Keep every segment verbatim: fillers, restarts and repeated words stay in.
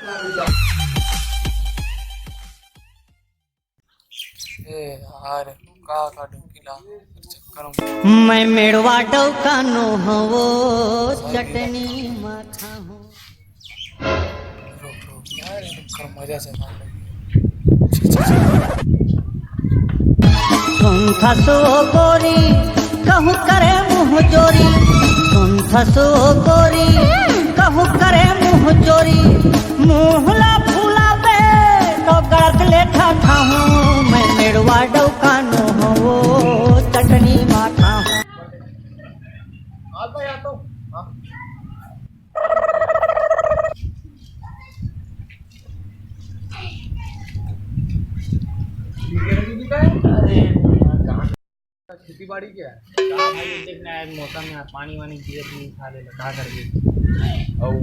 ए यार, का का डौकी ला चक्कर में। मैं मेड़वा डौका नो हवो, चटनी माखा हूँ। रुक, रुक, यार, चक्कर मजा से खा ले। सुन थसो गोरी, कहूँ करे मुँह जोरी। सुन थसो गोरी, कहूँ करे मुँह जोरी। मुँह ला फुलाबे तो गलत लेखा खाहूँ। मैं मेड़वा डौका नो हवो, चटनी माखा हूँ। खेती बाड़ी क्या है? का भाई, देख ना यार, मौसम यार पानी वानी गिरे तो नहीं खा ले, का कर दे। और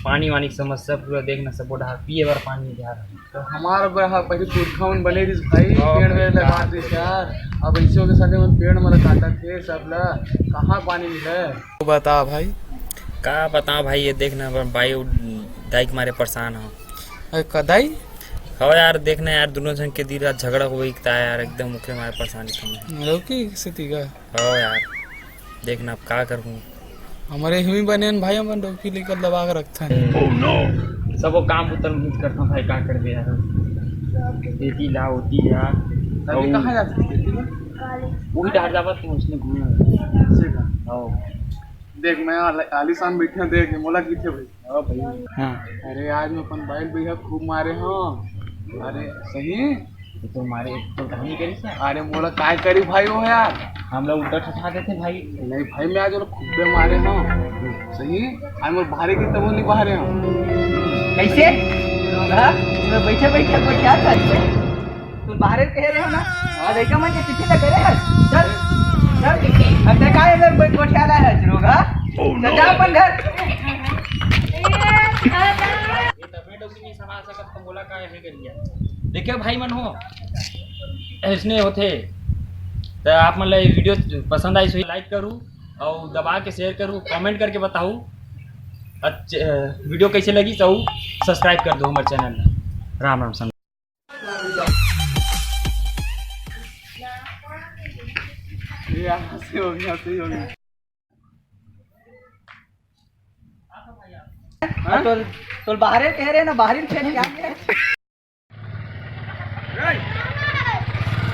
पानी वानी की समस्या पूरा, देख ना, सब डहार पिए बर पानी नहीं जा रहा। तो हमार बर-, हाँ, पहले पुरखा मन बने रहिस भाई, हाँ पेड़ भाई, वेड़ लगा का दे करे? यार। अब ऐसे के साथ मन पेड़ मन काटत थे सब ला, कहाँ पानी मिले? तू बता भाई। का बताओ भाई, ये देख ना, बाई दाई के मारे परेशान हो। अरे का दाई? हो यार, देख ना यार, दोनों जन के दिन रात झगड़ा होई ता यार, एकदम ओकरे मारे परेशान ही। लौकी सेती का? हो यार, देख ना, अब का करहूँ। हमारे हिमी बने न भाई, हमन डौकी लेकर दबा के रखथन। सबो काम उतर मुझ करता भाई, का कर दे यार। खेती ला होती यार। अभी और कहाँ जाते थे खेती ला? वही डहर जावत थे, उसने घूमे। ऐसे का? हाँ। देख, मैं आल-, आलीशान बैठे, देख, मोला किथे भाई। हाँ भाई। हाँ। अरे, आज मैं अपन बैल भैया खूब मारे हूँ। अरे, सही? तो मारे, तो कहानी करी सर? अरे, मोला काय करी भाई वो यार? हम लोग उल्टा ठठा देते भाई। नहीं भाई, मैं आज ओला खूबे मारे हूँ। सही? आज मोर भारे के तबो नहीं बाहरे हूँ। कैसे? हाँ? मैं बैठे बैठे को क्या करते? तुम बाहरे कह रहे हो ना? और लड़का मन के चिट्ठी लग रहे हैं। चल, चल। अब देखा है, मैं गोठिया रहा है, रोगा। चल, जा अपन घर। ये तब मैं डौकी नहीं संभाल सकत, तो बोला का है करिया। देखिए भाई मन हो, इसने होते, तो आप मन ला ये वीडियो पसंद आई, सो लाइक करू और दबा के शेयर करू, कमेंट करके बताऊ, अच्छा, वीडियो कैसे लगी, तो सब्सक्राइब कर दो हमारे चैनल में। राम राम संग। ये यहाँ से हो गया, सही हो गया। हाँ, तो, तो बाहर कह रहे ना, बाहर ही खेल क्या है?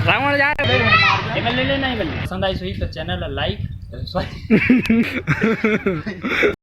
रावण जा रहे हैं। पसंद आई सही तो चैनल ला लाइक, सॉरी।